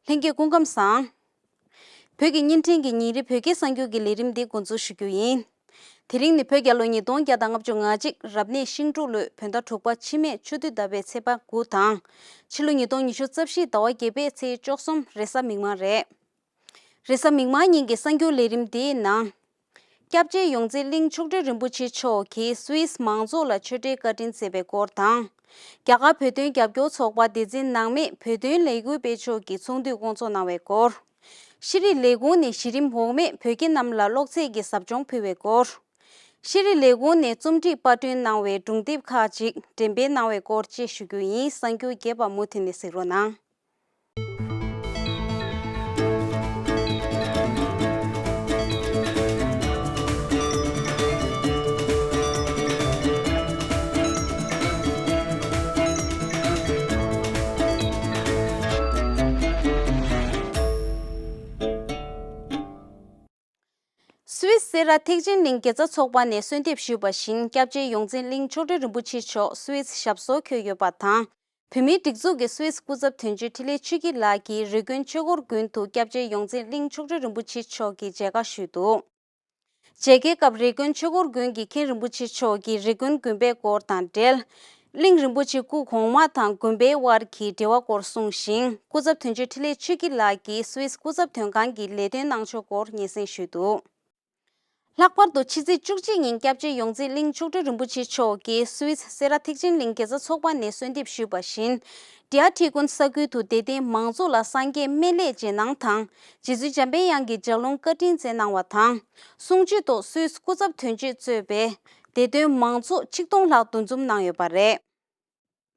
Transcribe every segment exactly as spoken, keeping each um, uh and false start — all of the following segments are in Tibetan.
ལྷན་རྒྱས་སྐུ་ཁམས་བཟང་། བོད་ཀྱི་བརྙན་འཕྲིན་གྱི་ཉིན་རེའི་བོད་སྐད་གསར་འགྱུར་གྱི་ལས་རིམ་འདི་འགོ་འཛུགས་ཞུ་རྒྱུ་ཡིན། དེ་རིང་ནི་བོད་རྒྱལ་ལོ་ཉིས་སྟོང་བརྒྱ་དང་ལྔ་བཅུ་ང་གཅིག་རབ་གནས་ཤིང་འབྲུག་ལོའི་བོད་ཟླ་དྲུག་པ་འཆི་མེད་ཆུ་སྟོད་ཟླ་བའི་ཚེས་པ་དགུ་དང་། ཕྱི་ལོ་ཉིས་སྟོང་ཉི་ཤུ་རྩ་བཞི་ཟླ་བ་བརྒྱད་པའི་ཚེས་བཅུ་གསུམ་རེས་གཟའ་མིག་དམར་རེད། རེས་གཟའ་མིག་དམར་ཉིན་གྱི་གསར་འགྱུར་ལས་རིམ་འདིའི་ནང་། སྐྱབས་རྗེ་ཡོངས་འཛིན་གླིང་མཆོག་སྤྲུལ་རིན་པོ་ཆེ་མཆོག་གིས་སུད་སི་མང་ཚོགས་ལ་ཆོས་འབྲེལ་བཀའ་དྲིན་སྩལ་བའི་སྐོར་དང་། རྒྱ་གར་བོད་དོན་རྒྱབ་སྐྱོར་ཚོགས་པ་སྡེ་ཚན་ནང་མིས་བོད་དོན་ལས་འགུལ་སྤེལ་ཕྱོགས་ཀྱི་ཚོགས་འདུས་བསྐོང་ཚོགས་གནང་བའི་སྐོར། ཤེས་རིག་ལས་ཁུངས་ནས་གཞི་རིམ་འོག་མའི་བོད་སྐྱེས་རྣམས་ལ་གློག་རྫས་ཀྱི་ཟབ་སྦྱོང་ཕུལ་བའི་སྐོར། ཤེས་རིག་ལས་ཁུངས་ནས་རྩོམ་སྒྲིག་པར་སྐྲུན་གནང་བའི་སྒྲུང་དེབ་ཁག་ཅིག་འགྲེམས་སྤེལ་གནང་བའི་སྐོར་བཅས་ཞུ་རྒྱུ་ཡིན། གསར་འགྱུར་རྒྱས་པ་མུ་མཐུད་ནས་གཟིགས་རོགས་གནང་། སུད་སི་སེ་ར་ཐེག་ཆེན་གླིང་དགེ་རྩ་ཚོགས་པ་ནས་གསོལ་འདེབས་ཞུས་པ་བཞིན། སྐྱབས་རྗེ་ཡོངས་འཛིན་གླིང་མཆོག་སྤྲུལ་རིན་པོ་ཆེ་མཆོག་སུད་སི་ཞབས་སོར་འཁོད་ཡོད་པ་དང་། བོད་མིའི་སྒྲིག་འཛུགས་ཀྱི་སུད་སི་སྐུ་ཚབ་དོན་གཅོད་འཕྲིན་ལས་ཆོས་སྐྱིད་ལགས་ཀྱིས་རི་ཀོན་ཆོས་འཁོར་དགོན་དུ་སྐྱབས་རྗེ་ཡོངས་འཛིན་གླིང་མཆོག་སྤྲུལ་རིན་པོ་ཆེ་མཆོག་གི་མཇལ་ཁ་ཞུས་འདུག། མཇལ་ཁའི་སྐབས་རི་ཀོན་ཆོས་འཁོར་དགོན་གྱི་མཁན་རིན་པོ་ཆེ་མཆོག་གིས་རི་ཀོན་དགོན་པའི་སྐོར་དང་འབྲེལ། གླིང་རིན་པོ་ཆེ་སྐུ་གོང་མ་དང་དགོན་པའི་དབར་གྱི་འབྲེལ་བ་སྐོར་གསུངས་ཤིང་། སྐུ་ཚབ་དོན་གཅོད་འཕྲིན་ལས་ཆོས་སྐྱིད་ལགས་ཀྱིས་སུད་སི་སྐུ་ཚབ་དོན་ཁང་གི་ལས་དོན་གནང་ཕྱོགས་སྐོར་སྙན་སེང་ཞུས་འདུག། ལྷག་པར་དུ་ཕྱི་ཚེས་བཅུ་གཅིག་ཉིན་སྐྱབས་རྗེ་ཡོངས་འཛིན་གླིང་མཆོག་སྤྲུལ་རིན་པོ་ཆེ་མཆོག་གིས་སུད་སི་སེ་ར་ཐེག་ཆེན་གླིང་དགེ་རྩ་ཚོགས་པ་ནས་གསོལ་འདེབས་ཞུས་པ་བཞིན། ཏྲི་ཡ་ཁྲི་ཀུན་ས་ཁུལ་དུ་དད་ལྡན་མང་ཚོགས་ལ་སངས་རྒྱས་སྨན་བླའི་རྗེས་གནང་དང་། རྗེ་བཙུན་འཇམ་པའི་དབྱངས་ཀྱི་ལྗགས་ལུང་བཀའ་དྲིན་སྩལ་གནང་བ་དང་། གསུང་ཆོས་ཐོག་སུད་སི་སྐུ་ཚབ་དོན་གཅོད་གཙོས་པའི་དད་ལྡན་མང་ཚོགས་ཆིག་སྟོང་ལྷག་འདུ་འཛོམས་གནང་ཡོད་པ་རེད།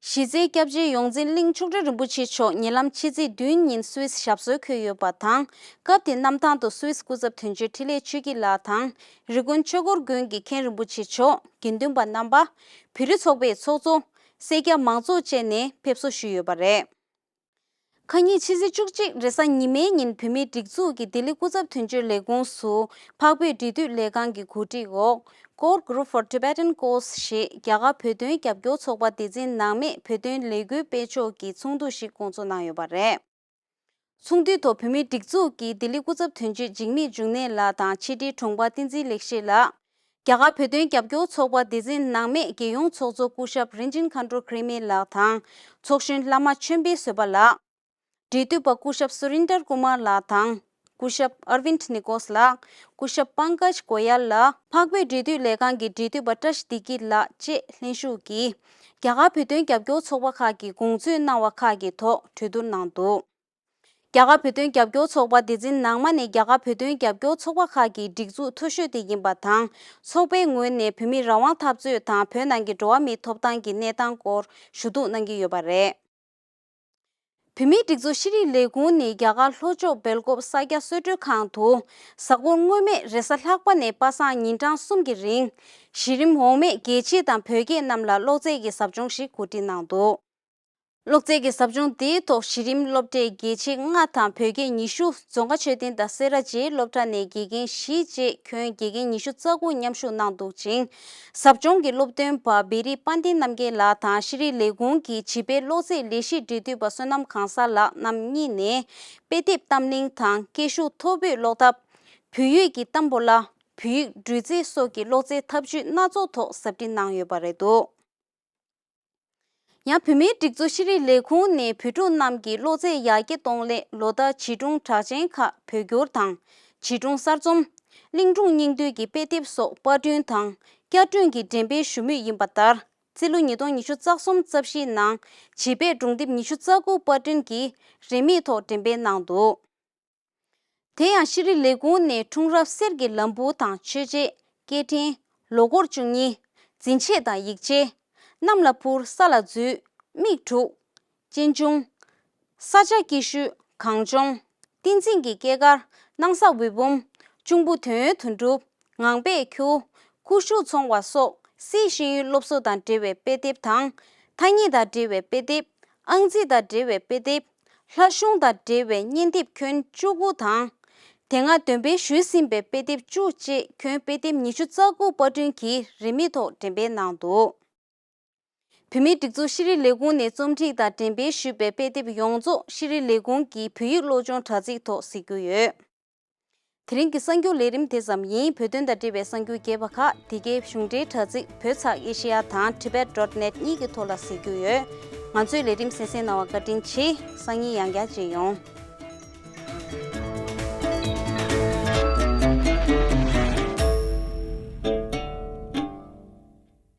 གཞི་རྩའི་སྐྱབས་རྗེ་ཡོངས་འཛིན་གླིང་མཆོག་སྤྲུལ་རིན་པོ་ཆེ་མཆོག་ཉེ་ལམ་ཕྱི་ཚེས་བདུན་ཉིན་སུད་སི་ཞབས་སོར་འཁོད་ཡོད་པ་དང་། སྐབས་དེ་གནམ་ཐང་དུ་སུད་སི་སྐུ་ཚབ་དོན་གཅོད་འཕྲིན་ལས་ཆོས་སྐྱིད་ལགས་དང་། རི་ཀོན་ཆོས་འཁོར་དགོན་གྱི་མཁན་རིན་པོ་ཆེ་མཆོག་དགེ་འདུན་པ་རྣམ་པ། བོད་རིགས་ཚོགས་པའི་ཚོགས་གཙོ། སེར་སྐྱ་མང་ཚོགས་བཅས་ནས་ཕེབས་བསུ་ཞུས་ཡོད་པ་རེད། ཁ་ཉིན་ཕྱི་ཚེས་བཅུ་གཅིག་རེས་གཟའ་ཉི་མའི་ཉིན་བོད་མིའི་སྒྲིག་འཛུགས་ཀྱི་ལྡི་ལི་སྐུ་ཚབ་དོན་གཅོད་ལས་ཁུངས་སུ། འཕགས་བོད་འབྲེལ་མཐུད་ལས་ཁང་གི་གོ་སྒྲིག་འོག Core Group for Tibetan Cause ཞེས་རྒྱ་གར་བོད་དོན་རྒྱབ་སྐྱོར་ཚོགས་པ་སྡེ་ཚན་ནང་མིས་བོད་དོན་ལས་འགུལ་སྤེལ་ཕྱོགས་ཀྱི་ཚོགས་འདུ་ཞིག་བསྐོང་ཚོགས་གནང་ཡོད་པ་རེད། ཚོགས་འདུའི་ཐོག་བོད་མིའི་སྒྲིག་འཛུགས་ཀྱི་ལྡི་ལི་སྐུ་ཚབ་དོན་གཅོད་འཇིགས་མེད་འབྱུང་གནས་ལགས་དང་ཕྱི་དྲིལ་དྲུང་འཕར་བསྟན་འཛིན་ལེགས་བཤད་ལགས། རྒྱ་གར་བོད་དོན་རྒྱབ་སྐྱོར་ཚོགས་པ་སྡེ་ཚན་ནང་མིས་རྒྱལ་ཡོངས་ཚོགས་གཙོ་སྐུ་ཞབས་རིན་ཆེན་མཁའ་འགྲོ་ཁྲེལ་མེད་ལགས་དང་། ཚོགས་གཞོན་བླ་མ་ཆོས་འཕེལ་བཟོད་པ་ལགས། འབྲེལ་མཐུད་པ་སྐུ་ཞབས་སུ་རིན་དར་ཀུ་མར་ལགས་དང་། སྐུ་ཞབས་ཨར་ཝིན་ནི་ཀོས་ལགས། སྐུ་ཞབས་པང་ཀཇ་གོ་ཡལ་ལགས། འཕགས་བོད་འབྲེལ་མཐུད་ལས་ཁང་གི་འབྲེལ་མཐུད་པ་བཀྲ་ཤིས་བདེ་སྐྱིད་ལགས་བཅས་ལྷན་ཞུགས་ཀྱིས། རྒྱ་གར་བོད་དོན་རྒྱབ་སྐྱོར་ཚོགས་པ་ཁག་གིས་དགོངས་ཚུལ་གནང་བ་ཁག་གི་ཐོག་གྲོས་བསྡུར་གནང་འདུག། རྒྱ་གར་བོད་དོན་རྒྱབ་སྐྱོར་ཚོགས་པ་སྡེ་ཚན་ནང་མ་ནས་རྒྱ་གར་བོད་དོན་རྒྱབ་སྐྱོར་ཚོགས་པ་ཁག་གི་སྒྲིག་འཛུགས་མཐོ་ཤོས་དེ་ཡིན་པ་དང་། ཚོགས་པའི་ངོས་ནས་བོད་མིའི་རང་དབང་འཐབ་རྩོད་དང་བོད་ནང་གི་འགྲོ་བ་མིའི་ཐོབ་ཐང་གི་གནས་སྟངས་སྐོར་ཞུ་གཏུག་གནང་གི་ཡོད་པ་རེད། བོད་མིའི་སྒྲིག་འཛུགས་ཤེས་རིག་ལས་ཁུངས་ནི་རྒྱ་གར་ལྷོ་ཕྱོགས་སྦེལ་ཀོབ་ས་སྐྱ་གསོལ་མགྲོན་ཁང་དུ། གཟའ་འཁོར་སྔོན་མའི་རེས་གཟའ་ལྷག་པ་ནས་པ་སངས་ཉིན་གྲངས་གསུམ་གྱི་རིང་། གཞི་རིམ་འོག་མའི་རྒྱལ་སྤྱི་དང་བོད་སྐྱེས་རྣམས་ལ་གློག་རྫས་ཀྱི་ཟབ་སྦྱོང་ཞིག་གོ་སྒྲིག་གནང་འདུག། གློག་རྫས་ཀྱི་ཟབ་སྦྱོང་དེའི་ཐོག་གཞི་རིམ་སློབ་གྲྭའི་རྒྱལ་གཅེས་ལྔ་དང་བོད་སྐྱེས་ཉི་ཤུ། རྫོང་དཀར་ཆོས་ལྡན་དང་སེ་ར་བྱེས་སློབ་གྲྭ་ནས་དགེ་རྒན་བཞི་བཅས་ཁྱོན་དགེ་རྒན་ཉི་ཤུ་རྩ་དགུ་མཉམ་ཞུགས་གནང་འདུག་ཅིང་། ཟབ་སྦྱོང་གི་སློབ་སྟོན་པ་བེ་རི་དཔལ་ལྡན་རྣམ་རྒྱལ་ལགས་དང་ཤེས་རིག་ལས་ཁུངས་ཀྱི་བྱིས་པའི་གློག་རྫས་ལས་གཞི་འབྲེལ་མཐུད་པ་བསོད་ནམས་གང་ཟག་ལགས་རྣམ་གཉིས་ནས། དཔེ་དེབ་གཏམ་གླེང་དང་སྐད་ཤུགས་མཐོ་པོས་ཀློག་ཐབས། བོད་ཡིག་གི་གཏམ་པོ་ལ། བོད་ཡིག་འགྲོས་རྩེད་སོགས་ཀྱི་གློག་རྩེད་ཐབས་ཇུས་སྣ་ཚོགས་ཐོག་ཟབ་ཁྲིད་གནང་ཡོད་པ་རེད་འདུག། ཡང་བོད་མིའི་སྒྲིག་འཛུགས་ཤེས་རིག་ལས་ཁུངས་ནས་བོད་ཕྲུག་རྣམས་ཀྱི་གློག་རྫས་ཡར་རྒྱས་གཏོང་སླད་ལོ་ལྟར་བྱིས་སྒྲུང་གྲགས་ཅན་ཁག་བོད་བསྒྱུར་དང་། བྱིས་སྒྲུང་གསར་རྩོམ། གླིང་སྒྲུང་སྙིང་བསྡུས་ཀྱི་དཔེ་དེབ་སོགས་པར་སྐྲུན་དང་བསྐྱར་སྐྲུན་གྱི་འགྲེམས་སྤེལ་ཞུ་མུས་ཡིན་པ་ལྟར། རྩིས་ལོ་ཉིས་སྟོང་ཉི་ཤུ་རྩ་གསུམ་རྩ་བཞིའི་ནང་བྱིས་པའི་སྒྲུང་དེབ་ཉི་ཤུ་རྩ་དགུ་པར་སྐྲུན་གྱིས་རིན་མེད་ཐོག་འགྲེམས་སྤེལ་གནང་འདུག། དེ་ཡང་ཤེས་རིག་ལས་ཁུངས་ནས་འཁྲུངས་རབས་གསེར་གྱི་ལམ་བུ་དང་མཆོད་ཆས། སྐད་འཕྲིན། ལོ་འཁོར་བཅུ་གཉིས། འཛིན་ཆས་དང་ཡིག་ཆས། གནམ་ལ་འཕུར་ས་ལ་འཛུལ། མིག་དྲུག། སྤྱན་ཆུང་། ས་ཆ་སྐྱིད་ཤོས། གངས་ལྗོངས། བསྟན་འཛིན་གྱི་སྐྱེས་སྐར། སྣང་ས་འོད་འབུམ། གཅུང་པོ་དོན་ཡོད་དོན་གྲུབ། ངང་པས་ཁྱེའུ། ཀུ་ཤུ་ཚོང་བ་སོགས་སིའི་ཤེས་ཡོན་སློབ་གསོ་དང་འབྲེལ་བའི་དཔེ་དེབ་དང་། ཐ་སྙད་དང་འབྲེལ་བའི་དཔེ་དེབ། ཨང་རྩིས་དང་འབྲེལ་བའི་དཔེ་དེབ། ལྷ་གཞུང་དང་འབྲེལ་བའི་བརྙན་དེབ་ཁྱོན་བཅུ་དགུ་དང་། དེ་སྔ་འདོན་སྤེལ་ཞུས་ཟིན་པའི་དཔེ་དེབ་བཅུ་བཅས་ཁྱོན་དཔེ་དེབ་ཉི་ཤུ་རྩ་དགུ་པར་སྐྲུན་གྱིས་རིན་མེད་ཐོག་འགྲེམས་སྤེལ་གནང་འདུག། བོད་མིའི་སྒྲིག་འཛུགས་ཤེས་རིག་ལས་ཁུངས་ནས་རྩོམ་སྒྲིག་དང་འགྲེམས་སྤེལ་ཞུས་པའི་དཔེ་དེབ་ཡོངས་རྫོགས་ཤེས་རིག་ལས་ཁུངས་ཀྱི་བོད་ཡིག་བློ་སྦྱོང་དྲ་ཚིགས་ཐོག་གཟིགས་རྒྱུ་ཡོད། དེ་རིང་གི་གསར་འགྱུར་ལས་རིམ་དེ་ཙམ་ཡིན། བོད་དོན་དང་འབྲེལ་བའི་གསར་འགྱུར་རྒྱས་པ་ཁག་འདི་གའི་གཞུང་འབྲེལ་དྲ་ཚིགས་བོད་ཚགས་ཨེ་ཤེ་ཡ་དང་tibet dot net གཉིས་ཀྱི་ཐོག་ལ་གཟིགས་རྒྱུ་ཡོད། ང་ཚོའི་ལས་རིམ་གསན་གཟིགས་གནང་བར་བཀའ་དྲིན་ཆེ། སང་ཉིན་ཡང་བསྐྱར་མཇལ་ཡོང་།